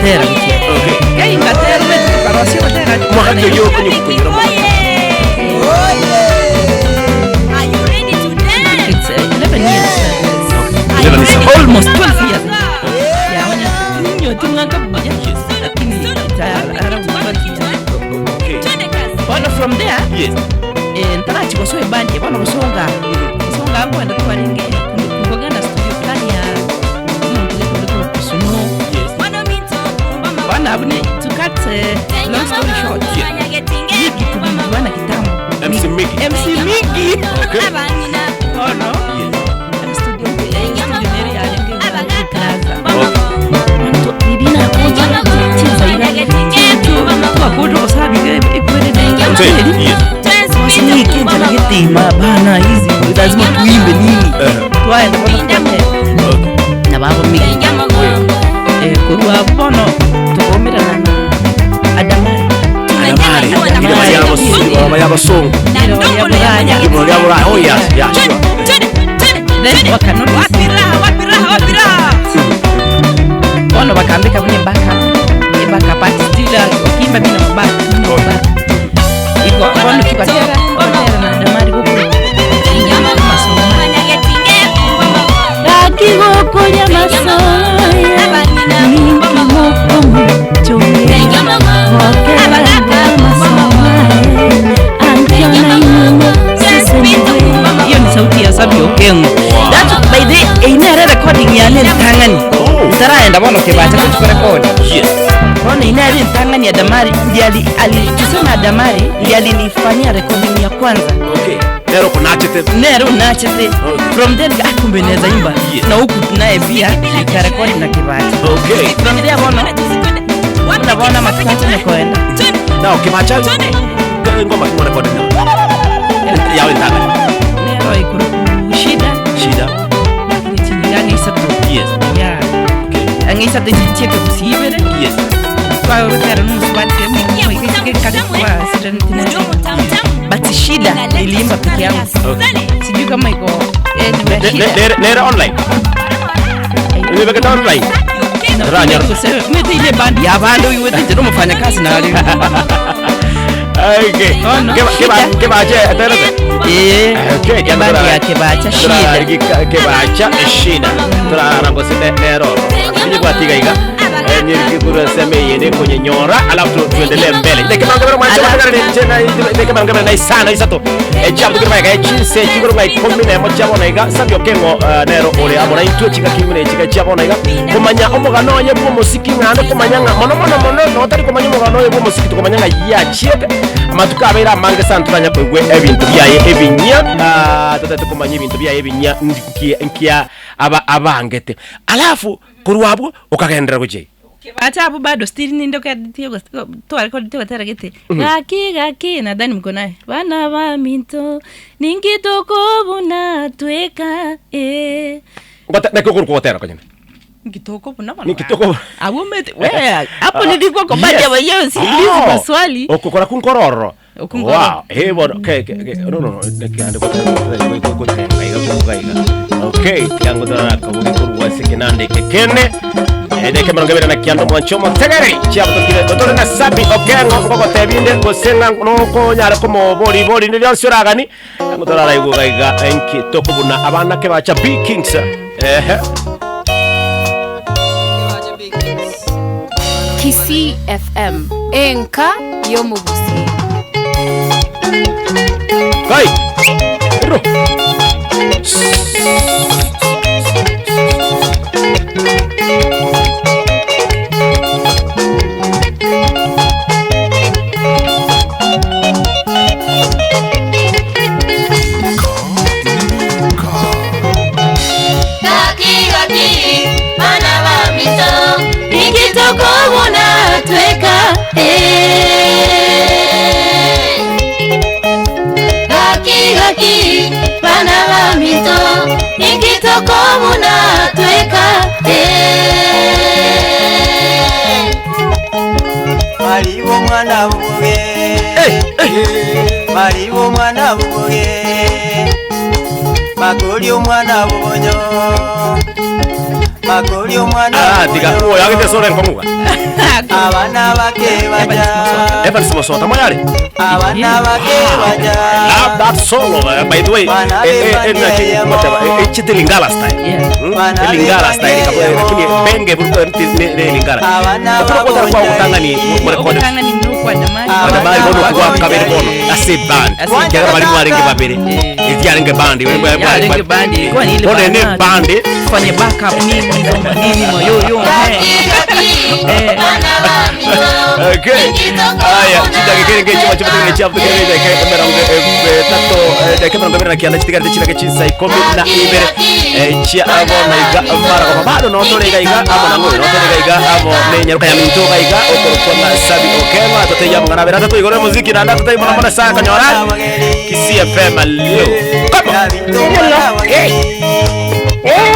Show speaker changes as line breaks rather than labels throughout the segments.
Ngatera gochia.
Okay.
Kei ngatera omanyete tokarosia ogotera
Omogaka oyio okonye konyora omogaka.
It's 11 years.
Okay. 11 years.
Almost 12 years. Yeah, onye tunyoti mwaka buya. Lakini it's around 12 years.
Okay.
Bono from there,
Yes.
ntarachi gosoa ebandi bono gosonga gosonga nkoenda twarenge nkogenda studio fulani ya omonto gete ore korokwa Suno.
Yes.
Bono abwo ne to cut long story short, Miggy tulijuana kitambo.
MC Miggy.
MC Miggy.
Okay.
Bono
Yes.
studio studio nere yarenge Plaza.
Okay.
Nirina kocha chinzaira twakoja osabiga ekwerere.
Yes.
Wasanii kenja getima bana hizi lazima tuimbe nini twaenda bono twatera
Okay.
na babo Miggy korwa bono tukomerana na Adamari.
Adamari. Ile bali y'abasongo, bali y'abasongo.
Ya
Ibro lya Bulaya. Oh yes, yeah, sure.
Then wakanotice bono bakambika bune backup backup artist ila wakiimba mimi na back mimi na back iko bono tukatera tukatera na Adamari huko masomo
Gakigũkũria macoya
Hiyo ni sauti ya Sabi Okengo. That by the inere recording yane ntang'ani.
Oh.
Ntaraenda bono kibacha tukurekodi.
Yes.
Bono inere ntang'ani ya Damari ndiye ali, ali tuseme Adamari ndiye alinifanyia recording ya kwanza.
Okay. Nero kunachete.
Nero nachete.
Okay.
From there nika- ah, kumbe naweza imba.
Yes.
Na huku naye pia nikarekodi na Kibacha.
Okay.
From there bono unabona matukati nikoenda.
Now Kibacha ngoma kimwe record now. Yawe ntangani.
Nero ikuru shida
Shida.
lakini chinyigange isato.
Yes.
Yeah.
Okay.
Ang'isa tichicheke kusibere.
Yes.
Twagotera but shida niliimba peke yangu sijui kama iko anyway, shida
Nere nere online. Nimeweka online. Ranya.
Mete ile bandi ya bandu iwe tete mfanya kazi na wale
Okay.
Oh, no.
Kiba kiba Kibacha aterete.
eh
Okay,
ya bandi ya Kibacha shida
Kibacha shida. Turarangose nero. Nije kwatiga iga. Nyirikikura seme yene kwenye nyora alafu tuendelee mbele. Ndeke mangabero mwanzo mangabero ni chena ndeke mangabero na isano isato. Ejambo kirma iga chinse chiguru ngai komi na mocha bona iga sabyo kengo nero ore abona intwe chinga kimune chinga chia bona iga kumanya omogano onye bwo musiki ng'ande kumanya ng'a mono mono mono notari kumanya omogano onye bwo musiki tukumanya ng'a yachiete amatuko abeire amange sana turanya koigwe ebintu byaye ebinya tutete kumanya ebintu byaye ebinya nkia nkia aba abangete alafu korwa abwo okagendera gochia
Kibacha hapo bado still ni ndio twarekodi tera gete gaki gaki nadhani mko naye bana ba minto ningitokobuna tweka eh
nekogotera konyene
Nikitoko buna bana.
Nikitoko.
Abo mete we hapo nilikuwa kwa bandi
Yes.
ya wenyewe si
Oh.
maswali.
Okukora kunkororo.
Okunkororo.
Wow. Eh bono ke ke ke- no no no nekiande kotenga iga kuga iga. Okay, tiango dara ko kurwa sekinande kekene. Edeke mirongo ibere na kianda mwancho motegere chiabutokire otore na Sabi Okengo ngogotebinde gose ng'a nokonyara komobori bori ndi rionsi oragani yango torara iguga iga enki tokobuna abana ke bacha B Kings. Ehe.
Kisii FM enka y'omubuzi.
Kai. Ro.
Gaki gaki bana ba mito nikitokobuna tweka eh. Gaki gaki bana ba mito nikitokobuna tweka eh.
Maliwo mwana bubuge, maliwo mwana bubuge, makoli omwana bubonyo, Bakori omwana
Ah, tiga oyo agete sore nkong'uga.
Abana bake baja
Evans Mosota moyare.
Abana bake baja
Love that solo by the way. Eh eh eh naki ngoteba eh chete Lingala style.
Yeah.
Hmm? Lingala style kabla lakini benge buruko ni ni Lingala. Okuro kotara kwa utangani mu record.
Okutangani nokwa damari.
Adamari bono kwa kabere bono. Ase band.
Ase
Kiagera bari mwarenge babere.
Eh.
Ezi band.
Yarenge band, ilikuwa ni ile
Bono ne
band.
band.
Fanye backup nini hizo nini mayoyo. Eh.
Okay. Aya, chidakika ere ngechi macho macho ngechi afu kere dakika mirongo tatu dakika 29 chitigarete chidakika chinsa 12 chia abo na iga mara kwa bado no tore iga iga abo na ng'oyo no tore iga iga abo ne nyaruka ya minto iga iga okorokwa na sabi okema toteya mngana bera tatu igoro muziki na ndatu tayi mona saa kanyora Kisii FM leo come on. Hey.
Hey.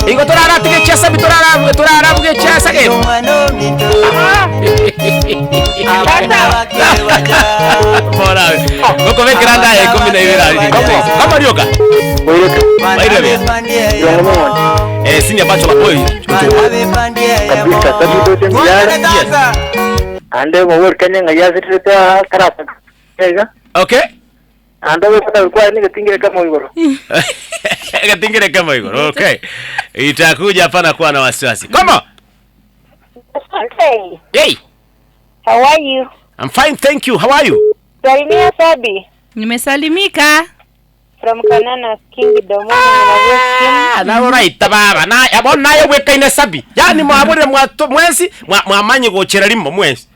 Igo torara tige chia sabi torara torara buge chia sage. Bora. Goko bekera ndaye 12 ari. Kama kama rioka. Bairebe. Eh senior bachelor boy.
Kabisa, sabi dote mbiara. Ande mawur kenya nga yasitrita karasa. Ega.
Okay.
Ande wepata kwa ni kitingire kama igoro.
Katingire kama igoro. Okay. Itakuja hapana kuwa na wasiwasi. Kama.
Hey,
Hey.
how are you?
I'm fine, thank you. How are you?
Salimia Sabi
Nimesalimika.
from Kananas Kingdom.
Ah, na right baba. Na abo naye wekaine sabi. Yani mwabure mwato mwesi mwamanye gochera limo mwesi.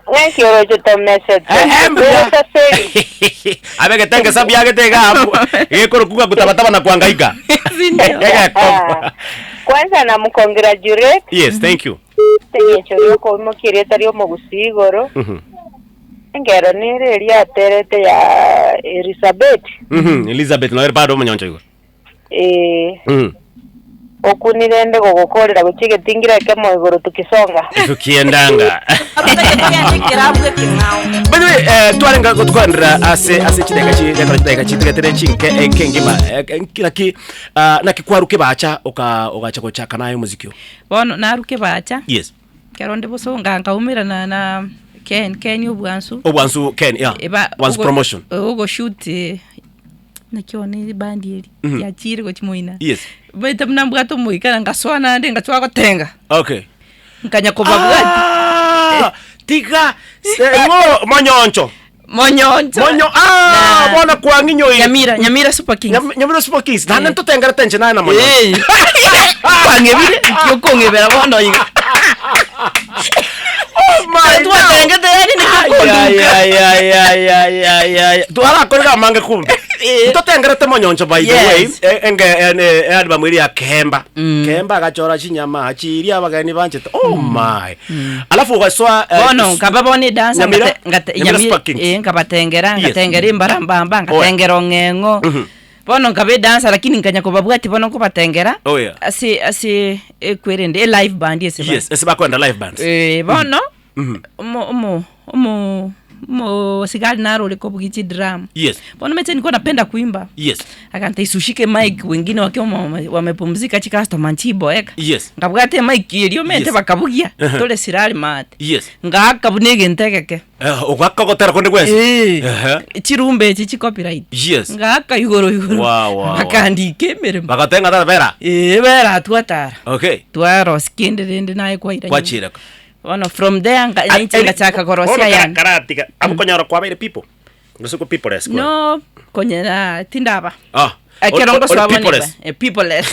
Wenkiorocho to message.
Eh, mbuya. Abege sabi yagetega hapo. Gekoro kuga kutabataba na kuhangaika.
Si ndio?
Kwanza namcongratulate
Yes, thank you.
tengencho riokoimokia riomogusi igoro. Engero nere eria aterete ya Elizabeth.
Elizabeth no bado munyoncho igoro.
Eh, okunirende gogokorera gochigetingira kemo igoro tukisonga.
Tukiendanga. By the way, twarenga gotwandira ase ase chideka chi deka chideka chitigetere chinke kengima naki naki kwaruke bacha oka ogacha gochaka nayo muziki.
Bono naruke bacha.
Yes.
Kero ndi busonga nkaumira na na Ken Ken obwansu.
Obwansu Ken, yeah.
Eba
Obwansu promotion.
Ugo shoot nakio ni bandi eri yachire gochimoina.
Yes.
Baita mna mbwato moikara ngaswana ndi ngachwa gotenga.
Okay.
Nkanya kobabwati.
Ah, tiga ngo monyoncho.
Monyoncho.
Monyo ah
Na-
bona kwanginyo
Nyamira, Nyamira Super Kings.
Nyamira Super Kings. Na ntotengera tension nayo na monyoncho.
Eh. Kwang'ebire kiokongebera bono iga.
Oh my God.
Twatengete yani
Ay,
nikikonduka.
ay, ay, ay, ay, ay, ay. Twarakorera mange kumbe. Ntotengerete monyoncho by the way.
Yes.
Enge ene album iri ya Kemba. Kemba agachora chinyama achiria abageni banchete. Oh my. Alafu ugaswa
Bono nkaba bone dansa
Nyamira?
ngate ngate
Nyamira Super Kings.
eh nkabatengera
Yes.
ngatengera imbarambamba ngatengera ong'eng'o. Bono nkabe dansa lakini nkanya kobabwati bono nkobatengera.
Oh, yeah.
Ase ase ekwerende e live band ese ba.
Yes, ese bakwenda live bands.
Eh bono omo omo omo omo sigari naro liko bugichi drum.
Yes.
Bono mete nilikuwa napenda kuimba.
Yes.
Akanta isushike mic wengine wakiwa wamepumzika chi customer nchiboeka.
Yes.
Ngabwate mic erio mente
Yes.
bakabugia tole sirali mate.
Yes.
Ngaka bunege ntegeke.
Ugakogotera konde kwese.
Eh. Chirumbe echi chi copyright.
Yes.
Ngaka igoro igoro.
Wow, wow, wow.
Bakandika emirimo.
Bakatenga tata bera.
Eh bera twatara.
Okay.
Twarosi kende rende naye kwaira.
Kwachira.
Bono from there nga ninche ngachaka korosia yani.
Karatika. Amukonyora kwabaire people. Ngusuko people less.
No konyera tindaba.
Ah.
Ekero ngoswa
people-less.
Peopleless.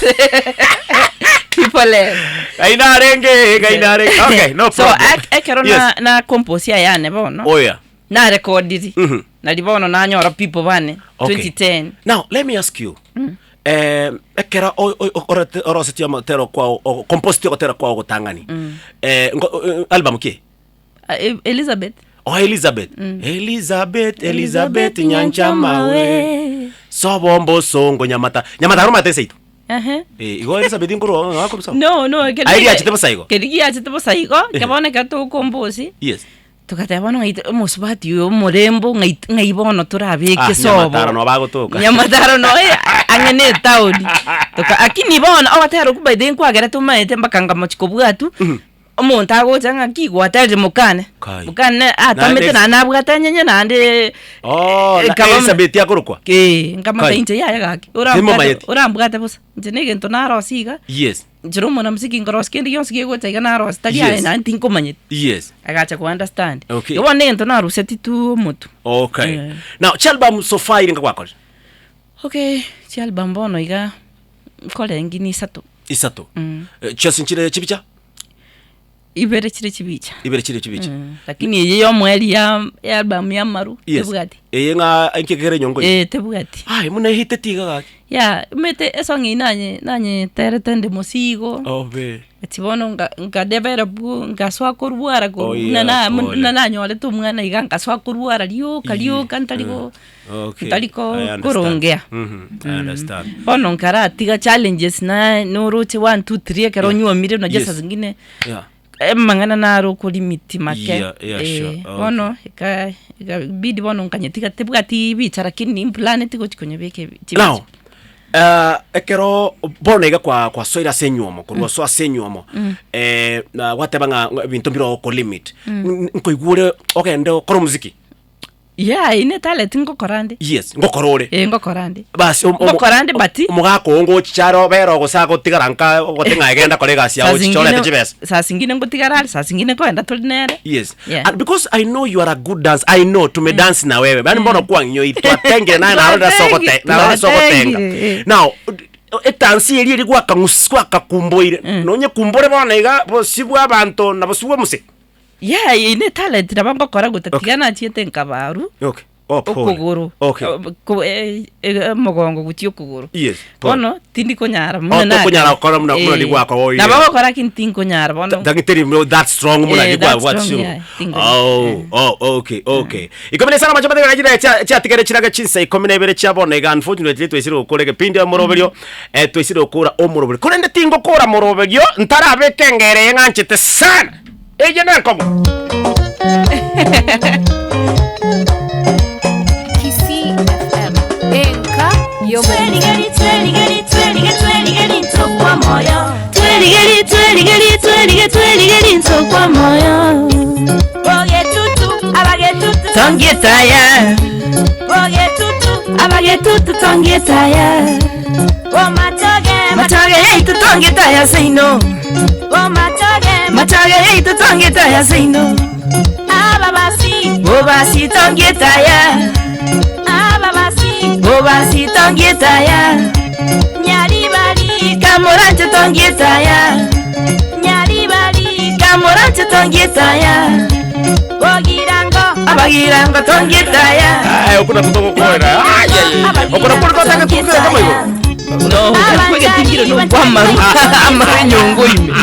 Peopleless.
Gaina renge, gaina renge. Okay, no
So
problem.
ekero
Yes.
na na compose yane bono.
Oh yeah.
Na recordiri. Nari bono nanyora people bane
Okay.
2010.
Now, let me ask you. Ekera orosetie motero kwao compost gotera kwao gotang'ani. Album ki?
Elizabeth.
Oh Elizabeth. Elizabeth, Elizabeth Nyanchamawe. Sobombo songo nyamata. Nyamata ruma tese ito.
Aha.
Igo Elizabeth nguru ngako
No, no,
Airi achite bosa igo?
Kerigi achite bosa igo, kebone ka to compose.
Yes.
Togateba bono ng'ai omosubati oyo omorembo ng'ai ng'ai bono torabeke
Ah,
sobo.
Nyamataro noo bagotoka.
Nyamataro noo ang'e na etaoni. Toka lakini bono ogotera okwo by the way nkwagera tomaete mpaka nkamochi kobwatwa, omonto agocha ng'aki gwaterire mokane.
Kai.
Mokane atamete
Naende-
naende nabwate enyenye naende
Oh, na
ekaba buna-
Elizabeth akorokwa?
Ee, nkamotebia
Kai.
inche yaya gaki,
Timomayeti.
orambwate bosa, inche na egento narosia iga.
Yes.
Inche nomonamsiki nkorosia kende gionsi kegocha iga narosia, tari aye
Yes.
naende tinkomanyeti.
Yes.
Agacha ko understand.
Okay.
Igo bono negento naruseti tu omotwe.
Okay.
Eh.
Now, chialbum so far irenga gwakorire?
Okay, chialbum bono iga nkore ngini isato.
Isato. Eh, chionsi nchire chibicha?
Ibere chire chibicha.
Ibere chire chibicha.
Lakini eye yomoerio ya ya album ya amaru
Yes.
tebwati.
Eye ng'a enki ekere enyongo eye?
Eh, tebwati.
Ai, buna ehiteti iga gaki.
Yeah, omanyete esong eyio nanye nanyeterete nde mosigo.
Obe.
Ati bono nga- nkadevelop nkasoa korwara
Oh,
korwa
yeah,
buna na
pole.
buna nanyorete omwana iga nkasoa korwara rioka rioka ntari go
Okay.
ntari ko
I understand.
korongea.
Mhm, I understand.
Bono nkaratiga challenges na noroche one two three ekero
Yeah.
onyuomire unajua
Yes.
saa zingine
Yeah.
amang'ana naro okolimit make
Yeah, yeah, sure.
Eh,
Okay.
bono eka ikabidi bono nkanyetiga tebwati bicha lakini implaneti gochi konyebeka ebi chibicha.
Now, eh, ekero bono iga kwa kwasoire ase enywomo korwa osoa ase enywomo eh, na gwateba ng'a ng'a ebinto mbire okolimit nkoigwa ore ogende okore omoziki.
Yeah, ine talent ngokora nde.
Yes, ngokora ore.
Eh, ngokora nde.
Basi
Ngokora nde but
omogaka oo ngochicha are obere gose agotigara nka ogote ng'a egenda kora egasi
saa
yago ochiche orete
zingine
chibesa.
saa zingine ngotigara are, saa zingine nkoenda tore nere.
Yes.
Yeah.
And because I know you are a good dancer, I know tumedance na wewe. Yaani mbona kwang'io twatengire naye narorire ase ogote narorire ase ogotenga.
Twatengire, eh.
Now etansi eria eria gwakang'us gwakakumboire. Nonyekumbore bono iga bosio bwa abanto na bosio bwa omosee.
Yeah, eye ne talent nabo ngokora gotatiga nachiete nkabarwa
Okay. Oh, pole.
okogoro
Okay.
Ko- eh, eh, omogongo gochia okogoro
Yes, pole.
bono tindi konyara
Oh, tokonyara gokora buna- buna
Eh,
rigwakora oye.
nabo gokora lakini tinkonyara bono
Tangiteri no that strong muna
Eh,
rigwa
that
what
strong,
strong.
yeah, tingo-
Oh, oh, okay, okay. Ikumi na isano macho matega chira chia chiatigere chiraga chinsa ikumi na ibere chia bono iga unfortunately twaisire gokora egepindi omoroberio eh twaisire gokora omoroberio. Korende tingokora moroberio ntarabeka engero eye ng'anchete sana. Eye nenkomo.
Kisii FM, enka y'omogisii.
Tweligeli, tweligeli, twelige, tweligeli nsokwa moyo. Tongetaya, abagetutu tongetaya, matoge yaitu tongetaya seino, matoge yaitu tongetaya seino, bobasi tongetaya, bobasi tongetaya, kamoranche tongetaya, kamoranche tongetaya, abagirango tongetaya.
Ai okuna kutogokorera. Ai ai. Okuna kuri kotanga tukira kama igo.
No, kwegetigire nokwamaru amaru enyongo ime.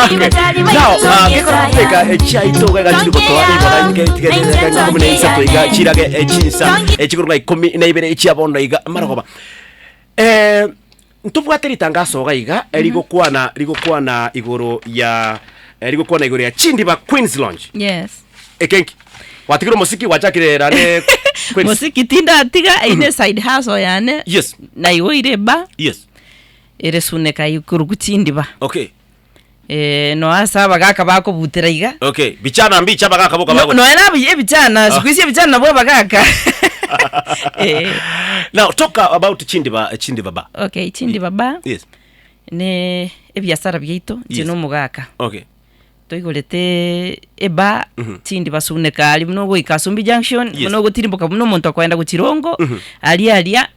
Okay. Now, gekora goteka echiaito iga chiri gotoa igo iga ikumi na isato iga chirage echinsa echigoro ikumi na ibere echia bono iga marogoba. Eh, ntobwate ritangaso iga iga rigokwana rigokwana igoro ya rigokwana igoro ya Chindiba Queens Lounge.
Yes.
Ekenki. Watigire omosiki gwachakire rane Queens.
Mosiki tindatiga ine side hustle yane.
Yes.
Naigoire eba
Yes.
ere suneka ikoruku chindiba.
Okay.
Eh, no ase abagaka bakobutera iga.
Okay. Bichana mbicha abagaka boka
No,
bago.
noe na ebichana, siku hizi ebichana nabwo abagaka. Eh,
Now talk about Chindiba Chindiba bar.
okay, chindiba bar
Yes.
ne ebiasara biaito inche
Yes.
na omogaka.
Okay.
Toigorete eba chindiba suneka aria buna ogoika Asumbi Junction,
Yes.
buna ogotirimboka buna omonto akoenda gochirongo, aria aria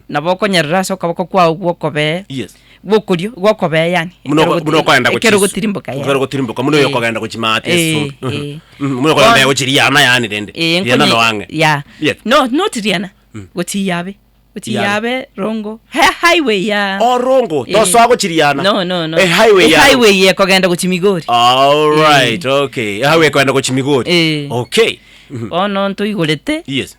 nabo okonyerera ase okoboko kwao gwokobee
Yes.
gwokorio gwokobee yaani
Muno muno okoenda
ekero ogotirimboka
Ekero ogotirimboka muno
Eh.
okogenda gochimate
Eh,
esumbi.
eh.
Muno okogenda gochiriana yaani rende.
Eh,
Riana
nkonye-
no ang'e.
Yeah.
Yes.
No, not Riana. Gochiyabe. Gochiyabe Rongo. Ha, highway ya.
Orongo
Eh.
tosoa gochiriana.
No, no, no.
Eh, highway
Eh,
ya.
highway ya kogenda gochimigori.
All right, okay. Highway kwenda gochimigori.
Eh.
Okay.
Bono ntoigorete
Yes.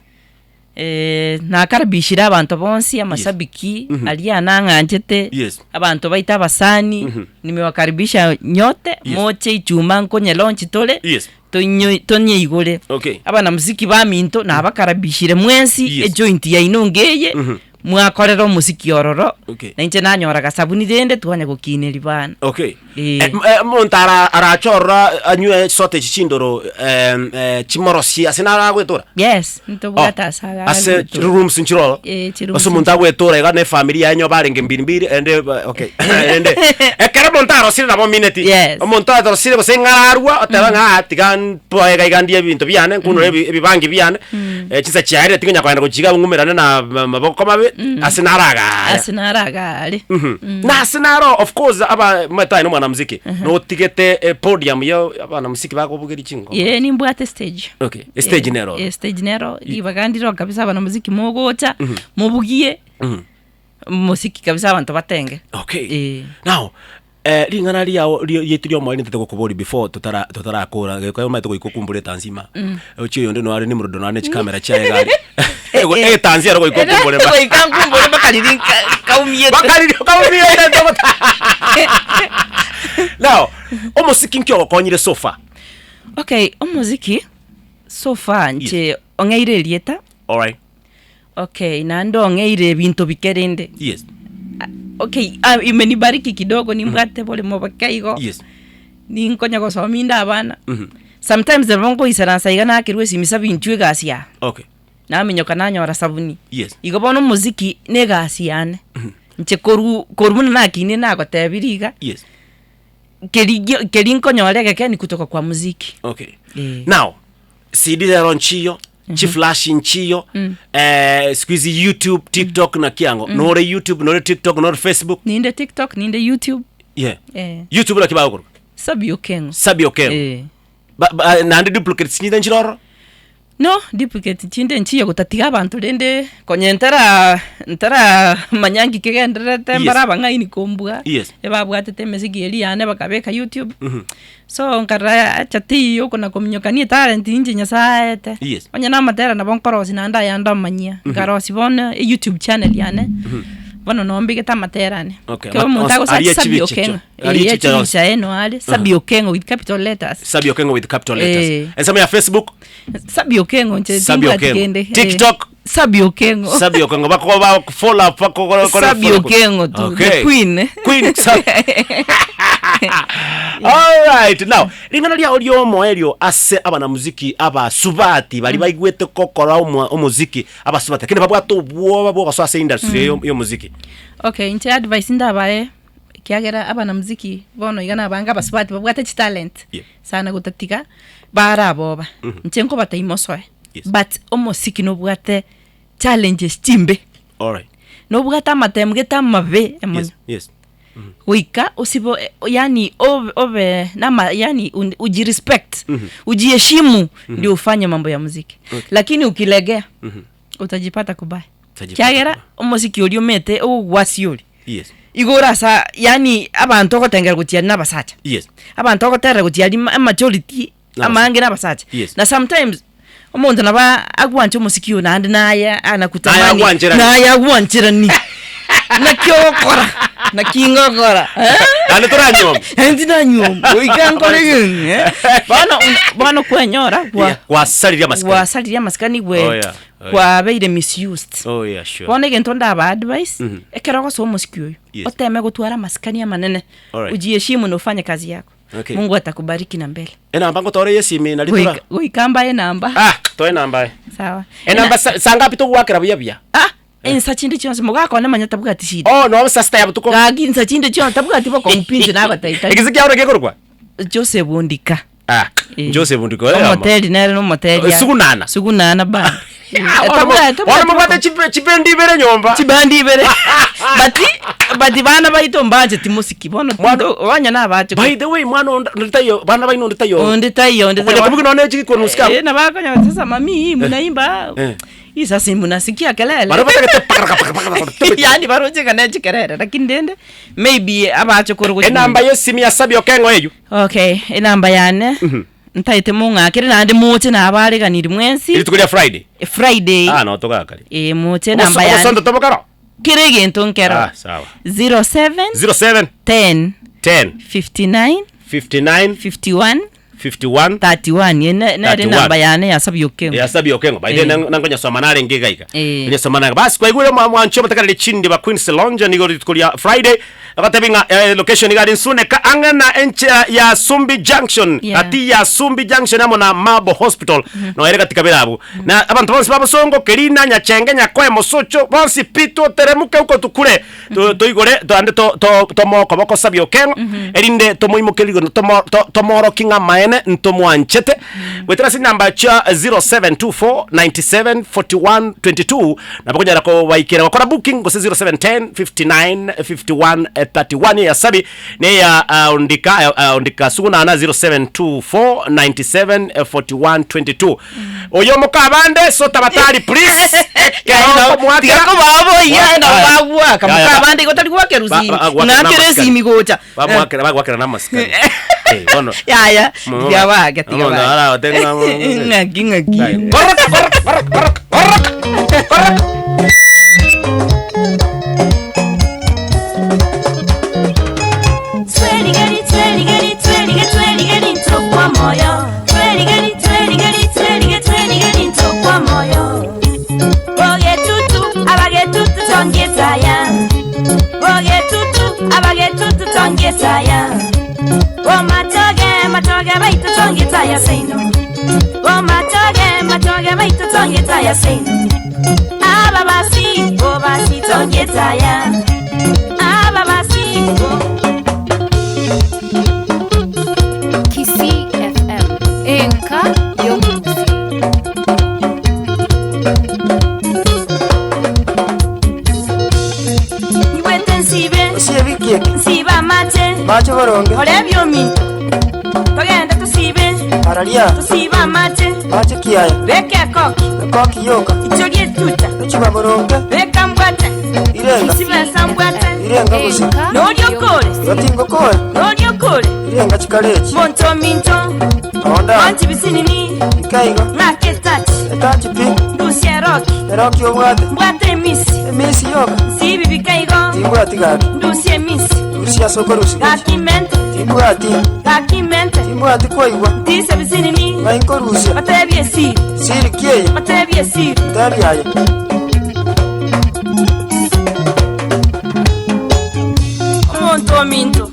eh, nakaribishire abanto bonsi amashabiki aria nang'anchete
Yes.
abanto baito abasani nimewakaribisha nyote
Yes.
moche ichuma nkonye launch tore
Yes.
Tonyo tonyeigore.
Okay.
Abanamuziki baminto nabakarabishire mwensi
Yes.
ejoint yaino ngeye mwakorera omosiki ororo
Okay.
na inche nanyora gasabuni rende twanya gokineria bana.
Okay.
Eh.
Eh, eh, omonto ara- arachorora anywe chisote echi chindoro em, eh, chimorosie ase naro agwetora
Yes, ntobwate ase aga
ase
agwetora.
rooms nchiroro
Eh, chirooms
ase omonto agwetora iga na efamiri yaye nyo barenge mbiri mbiri ende ba- okay ende ekero omonto arosire nabo omineti
Yes.
omonto arosire gose ng'a ararwa oteba ng'a ah, tiga mpoe iga iga ndie ebinto biane nkunore ebi- ebibangi biane eh, chinsa chiaerire ting'anya kogenda gochiga ng'umerane na ma- maboko mabe ase naragaya
Ase naragare.
Mhm. Na ase naro of course aba omanyete aye na omwanamuziki notigete epodium ya abanamuziki bakobugeria chingoma
Ee nimbwate stage.
Okay, estage nero.
Eh, stage nero ribaga ndiro kabisa abanamuziki mogocha mobugie mosiki kabisa abanto batenge.
Okay.
Eh.
Now, eh, ring'ana riao ri- rietu ria omoerio ntete gokoboria before totara totarakora geko omanyete goika okumbore etansi ima. Ochie oyonde noare Nimrod noare ne chikamera chiaye iga aria. Ego- Etansi ero goika okumbore mba.
Goika nkumbore mpaka riria nka- kaumiete.
Bakariri kaumiete togota. Now, omosiki nki ogokonyire so far?
Okay, omoziki so far nche ong'eire erieta.
Alright.
Okay, naende ong'eire ebinto bike rende.
Yes.
Okay, ah, imenibariki kidogo nimbwate boremo boke igo.
Yes.
Ninkonya gosomia inde abana. Sometimes nabo nkoisaransa iga nakerwa esimisa binchwe egasi yaa.
Okay.
Naminyoka nanyora sabuni.
Yes.
Igo bono omoziki na egasi yane. Inche korwa korwa buna nakinire nagotebirie iga.
Yes.
Keri gio keri nkonyora egeke ni kutoka kwa muziki.
Okay.
Eh.
Now, CD rero nchiyo, chiflash nchiyo, eh, siku hizi YouTube, TikTok na kiango. Nore YouTube, nore TikTok, nore Facebook.
Ninde TikTok, ninde YouTube.
Yeah.
Eh.
YouTube naki bagokora?
Sabi Okengo.
Sabi Okengo.
Eh.
Ba, ba, naende duplicates chinde nchiroro?
No, duplicate chinde nchiyo gotatiga abanto rende konye ntara ntara manya nki kegendererete
Yes.
mbare abang'aini kombua
Yes.
ebabwatete emesigi eria yane bakabeka youtube so nkarora acha teiyo okona kominyokania etalent inche nyasaye aete
Yes.
onye na amatera nabo nkorosia naende ayande omanyia nkarosia bono eyoutube channel yane bono noo mbegete amatera ane
Okay,
Kero omonto
aria
agosearch Sabi
chibicha
Okengo
chio- aria
eh,
chibicha yonsi.
chibicha eno are Sabi Okengo with capital letters
Sabi Okengo with capital letters.
Eh.
Ensemo ya Facebook,
Sabi Okengo nche
Sabi
timbwati
Okengo.
kende. Eh.
TikTok.
Sabi Okengo.
Sabi Okengo bako ba follow up bako ko
Sabi Okengo tu, the queen.
Queen Sabi. All right now ring'ana riao riomoerio ase abanamuziki abasubati bari baigwete kokora omwa- omuziki abasubati lakini babwate obwoba bwogosoa ase industry mm. y'omuziki
Okay, inche advice ndabae ekiagera abanamuziki bono iga nabange abasubati babwate chitalent
Yeah.
sana gotatiga baraboba inche nkobatebia mosoe
Yes.
but omosiki nobwate challenges chimbe
All right.
nobwate amatemu gete amabe emono
Yes. Yes.
goika osibo yani obe, obe nama yani un, ujirespect ujiheshimu ndio ufanye mambo ya muziki lakini ukilegea utajipata kubaya
Utajipata
kiagera
kubaya.
omosiki oria omete ogogwasia ori
Yes.
igo orasa yani abanto ogotengera gochiaria na abasacha
Yes.
abanto ogoterera gochiaria amajority
Na
amange na abasacha
Yes.
na sometimes omonto nabo agwancha omosiki oyo naende naye anakutamani
Naye agwancherani.
naye agwancherani naki ogokora naki ngokora eh?
Naende toranyuoma.
Naende tinanyuoma goika nkore geng eh? Bono bono kwenyora gwa
Yeah. Gwasaririe amasikani.
gwasaririe amasikani gwe
Oh, yeah. Oh, yeah.
kwabeire misused
Oh yeah, sure.
bono egento ndaba advice ekero ogosoa omosiki oyo
Yes.
oteme gotwara amasikani amanene
Alright.
ujiheshimu na ufanye kazi yako
Okay.
mungu atakubariki na mbele
Enamba ngotore yesimi nari tora.
Goika- goika mbae enamba
Ah, toe enamba. eh.
sawa
Enamba sa- saa ngapi togwakera buya buya?
ah ensa chinde chionsi mogakone manya tabwati shida
Oh, no saa sita ya butuko.
gaki insa chinde chionsi tabwati bokompinche nagotaita
Egese kiaore gekorokwa?
Joseph Ondika
Ah,
Eh.
Joseph Ondika. eh, ama.
omoteri nere nomoteri
Eh, Sugunana.
sugunana band
Ah, bono mobwate chibendi ibere nyomba.
chibandi ibere but but bana baito mbancheti mosiki bono
Mwana-
onya nabache
By the way, mwana onda nditayo bana baino nditayo.
onde taiyo onde
Okonya kubuga none chikikono usika.
Eh, na bakonya sasa mami munaimba
Eh.
hii sasa munasikia kelele
Bana batagete paka paka paka paka.
yani baroche kana chikerere lakini ndende maybe abache koro
Enamba yesimi ya Sabi Okengo eyu.
okay enamba yane ntaete mong'akere naende moche nabareganiri mwensi
Rituko ria Friday.
Friday
Ah, no togakari.
eh moche namba yane
Omosondo tobokaro.
kere egento nkero
Ah, sawa.
07
07
10
10
59
59
51
51
31 ye ne- nere
31.
namba yane yasabia okengo
yasabia okengo by the
Eh.
nangonyasoma narenge iga
Eh.
nyasoma narenge basi kwaigure mwancho matakarire chindi ba Queen's Lounge nigo rituko ria Friday abatebi ng'a location igari nsuneka ang'e na enchera ya Sumbi Junction
Yeah.
ati ya Sumbi Junction amo na Mabo Hospital no ere katika birabu na abantu bonsi babosongo Kerina Nyachenge Nyakoe Mosocho bonsi pi tuteremuke huko tukure toigore ande tomoko bokosabia okengo erinde tomoimokerie igoro tomoroki ng'a maene ntomwanchete gwetera ase namba chia 0724 97 41 22 nabo konyara kobaikera gokora booking gose 0710 59 51 31 ya sabi ne ya ondika ondika sugunana 0724 97 41 22 oyo mokabande so tabatari please Ekero mwakera-
tiga kobaboia na
Aya.
bagwaka
Ya, ya, ba-
mukabande igo tari gwakera
Ba-
usimi
ba- gwakera
nakera
n'amasikani.
esimi gocha
Bamwakera bagwakera n'amasikani Eh, bono
yaya
Mo-
tiga bake tiga
Mo-
bake
ara, otenga-
ng'aki ng'aki
Korok, korok, korok, korok, korok, korok.
Ababasi, obasi, tongetaya. Ababasi,
Kisii FM. Enka y'omuguzi.
Niwete nsibe
Osiebikie
nsibe amate
mache boronge
ore byominto togende tusibe
araria
tusibe amate
mache kiaya
beka ekoki
ekoki yoka
icho rietuta
echuba boronge
beka mbwate
irenga
nsibe nsa mbwate
irenga gusi
Enka
Nolyo kore.
yotingokore
nori okore
irenga chikarechi
monto minto
onda
wanti bisinini
ikaiga
ng'aka etachi
etachi pi
ndusia eroki
eroki obwate
mbwate emisi
emisi yoka
nsibi bikaigo
timbwati gaki
ndusia emisi
rusia soko rusigachi
gaki mente
timbwati
gaki mente
timbwati kwaigwa
ntise bisinini
ng'ainkorusia
batebie esiri
siri kieye
batebie esiri
ntebiaye
omonto ominto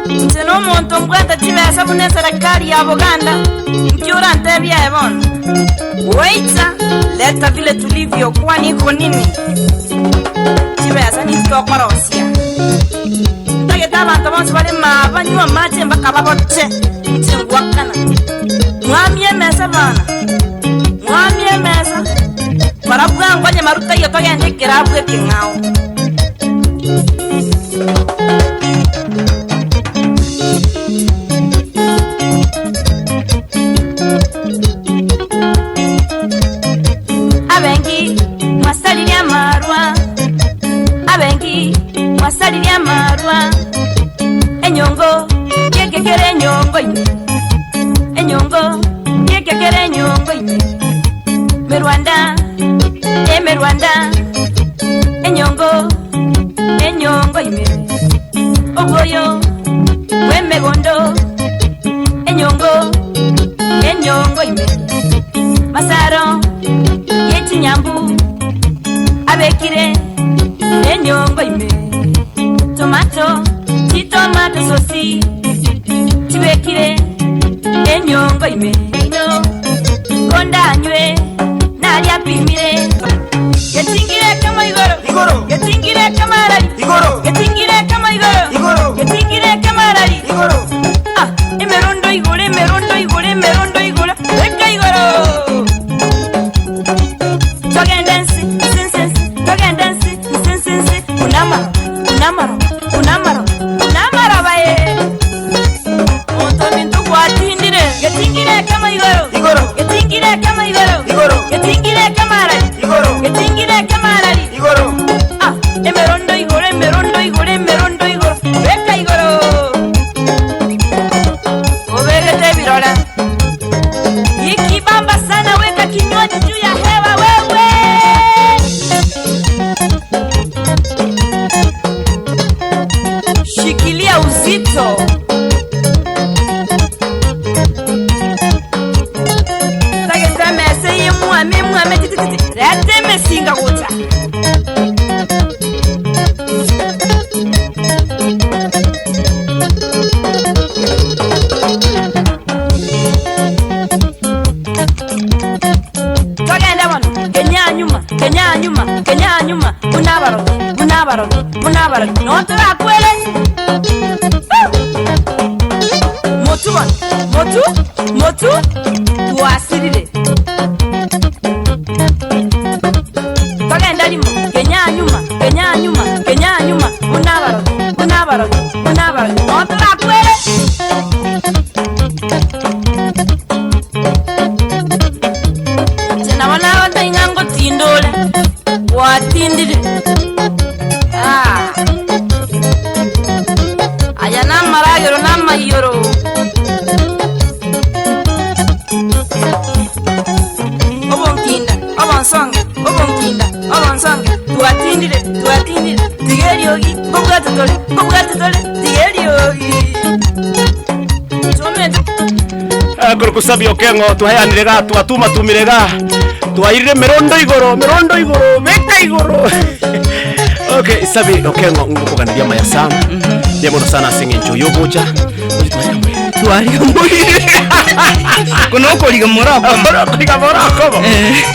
nche na omonto mbwate chibesa buna eserekari ya buganda nkiura ntebia bono waita leta vile tulivyo kwani iko nini chibesa nititokorosia ntagete abanto bonsi bari maba nywa mache mpaka baboche nche ngwakana mwamie emesa bana mwamie emesa barabwangonye maruta iyo togende ekerabu ekeng'ao. Abengi mwasaliria amarwa abengi mwasaliria amarwa enyongo yekekere enyongo ime enyongo yekekere enyongo ime merwanda emerwanda enyongo enyongo ime obwoyo bwemegondo enyongo enyongo ime masaro yechinyambu abekire enyongo ime tomato chitomato sosi chibekire enyongo ime ino kondanywe nalyapimire getingire kama igoro
Igoro.
getingire kama arari
Igoro.
getingire kama igoro
Igoro.
getingire kama arari
igoro
Ah, emerondo igoro emerondo igoro emerondo igoro eka igoro togenda nsi nsi nsi nsi togenda nsi nsi nsi nsi unamaro unamaro unamaro unamaro baye muntu mintu gwatindire getingire kama igoro
Igoro.
getingire kama igoro
Igoro.
getingire kama arari
Igoro.
getingire kama arari
igoro
ah emerondo igoro. kenya nyuma, buna abarogi, buna abarogi, buna abarogi, noo torakwere. Motu bono, motu, motu, twasirire. Togenda rimo, kenya nyuma, kenya nyuma, kenya nyuma, buna abarogi, buna abarogi, buna abarogi, noo torakwere. Inche nabo nagote ng'a ngotindore, gwatindire. Ah. Aya namaragero namaiyoro. Obonkinda, obonsonga, obonkinda, obonsonga, twatindire, twatindire, tiga eriogi, nkobwate tore, nkobwate tore, tiga eriogi. Twomete.
Kuri kusabia okengo twaheanire ga twatumatumire ga twairire mirondo igoro mirondo igoro beka igoro. Okay, sabi okengo ngukuganiria maya sana ndiamuno sana ase ng'encho yogocha.
Twariamorire kuno okoriga moroko.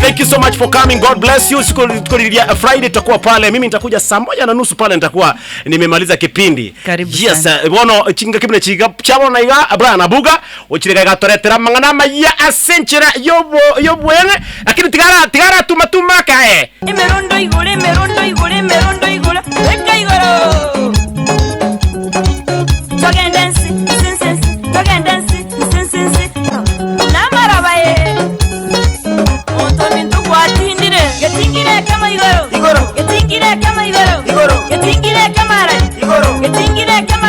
Thank you so much for coming. God bless you. Siku tukuriria Friday tutakuwa pale. Mimi nitakuja saa 1:30 pale nitakuwa nimemaliza kipindi.
Karibu.
Yes, bono chinga kibine chiga chabona iga Brian Abuga uchirega gatoretera mang'ana maya asenchera yobo yobwenge lakini tigara tigara tuma tuma kae.
Emerondo igoro, emerondo igoro, emerondo igoro, beka igoro. Togenda nsi, nsi, nsi, nsi, togenda nsi, nsi, nsi, nsi. Namaraba ye. Monto minto gwatindire, getingire kama igoro.
Igoro.
Getingire kama igoro.
Igoro.
Getingire kama arari.
Igoro.
Getingire kama.